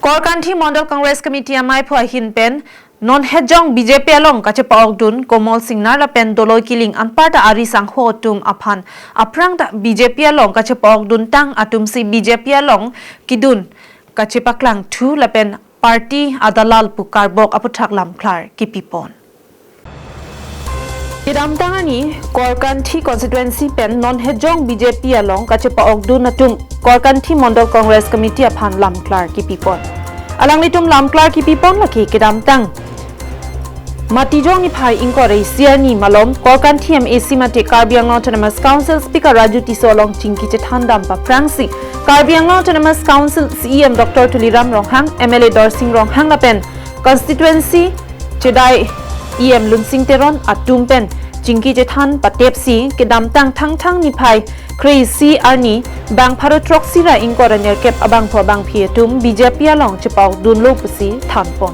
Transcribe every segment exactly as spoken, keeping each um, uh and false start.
Korkanthi Mondol Congress Committee amaiphu ahin pen non hejong B J P along kachepa-okdun Komol Singnar lapen Doloi Killing anparta ari sangho atum aphan aphrangta B J P along kachepa-okduntang atumsi B J P along kedun kachepaklangthu lapen party adalal pu karbok aputhak lamklar kipipon. Kedamtang arni Korkanthi constituency pen non hejong B J P along kachepa-okdun atum Korkanthi Mondol Congress Committee aphan lamklar kipipon. Alanglitum lamklar kipipon lake kedamtang Matijong niphai ingkoi ra isi arni malom Korkanthi M A C mate Karbi Anglong Autonomous Council Speaker Raju Tisso along chingki chethandam paphrangsi Karbi Anglong Autonomous Council C E M Doctor Tuliram Ronghang, M L A Dorsing Ronghang lapen constituency chedai E M Lunsing Teron atum pen chingki chethan patepsi kedamtang Thangthang niphai kre-isi arni bang pharo throksi ra ingkoi ra nerkep abangphu abangphi atum B J P along chepa-okdunlo pusi thanpon.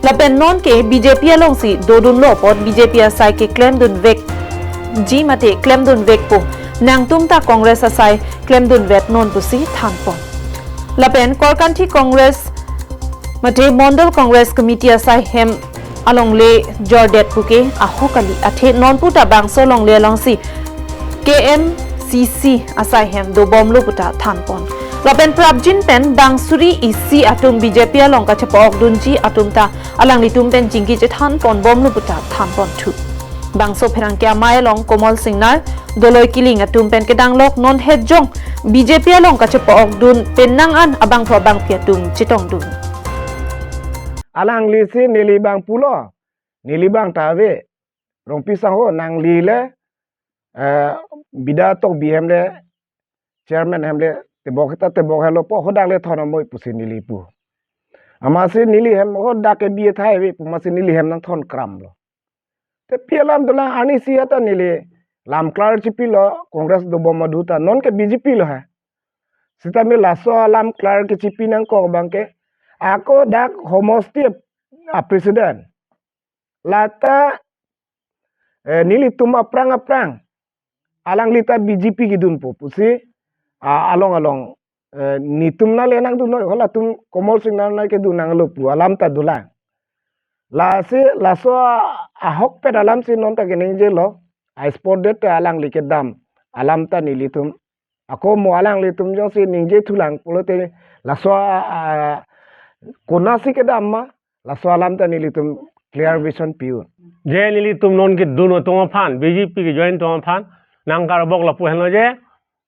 Lapen nonke B J P alongsi dodunlo apot B J P asai keklemdunvekji mate klemdunvekpo, nangtum ta Congress asai klemdunvetnon pusi thanpon. Lapen Korkanthi Congress mate Mondol Congress Committee asai hem alongle jordet puke ahok kali, athe nonputa bangso longle alongsi K M C C asai hem dobomlo puta thanpon. Lapen prapjin pen bang suri isi atum B J P along kachepa-okdunji atum ta alanglitum pen chingki chethanponbomlo puta thanponthu. Bangso pherangke amei along Komol Singnar, Doloi Killing atum pen kedanglok non hejong B J P along kachepa-okdun penang an abangphu abangphi atum chetongdun. Alanglisi neli bang pulo, neli bang ta ave, Rongpi sangho nangli le, eh, bida tok B M le, chairman hem le, tebok ta tebok helo po, hadak le thon amoi pusi neli pu. Amatsi neli hem hadak ke B A thai ave pu amatsi neli hem nangthon kramlo. Te pi alam dolang, arnisi ata neli lamklar chipilo, Congress dobom aduta, nonke B J P lo ha. Sitame laso alamklar kechipi nangkok abangke, ako dak homosti a president. Lata, eh, nelitum aphrang aphrang alangli ta B J P kedunpo pusi, ah, along along, eh, netum nale nangdun noi, halatum Komol Singnar nai kedun nanglo pu alam ta dolang. Lasi laso ahokpet alamsi non ta keningjelo, a spot det ta alangli kedam alam ta nelitum ako mo alanglitum jongsi ningjethulang pulote laso a, a, konatsi kedam ma, laso alam ta nelitum clear vision pi-un. Je nelitum non kedun atum aphan, B J P kejoin atum aphan nangkarbok lapu henlo je,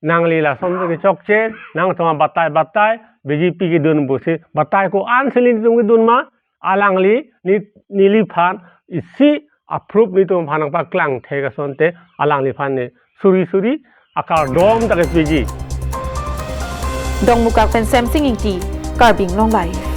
nangli lason kechokche, nangtum batai batai, B J P kedun pusi batai ko-ansi nelitum kedun ma, alangli ne, neliphan isi approve netum aphan nangpaklang thek asonte alangliphan ne suri suri akardom ta kepiji. Dongmukak pen Semsing Ingti, Karbi Anglong Live.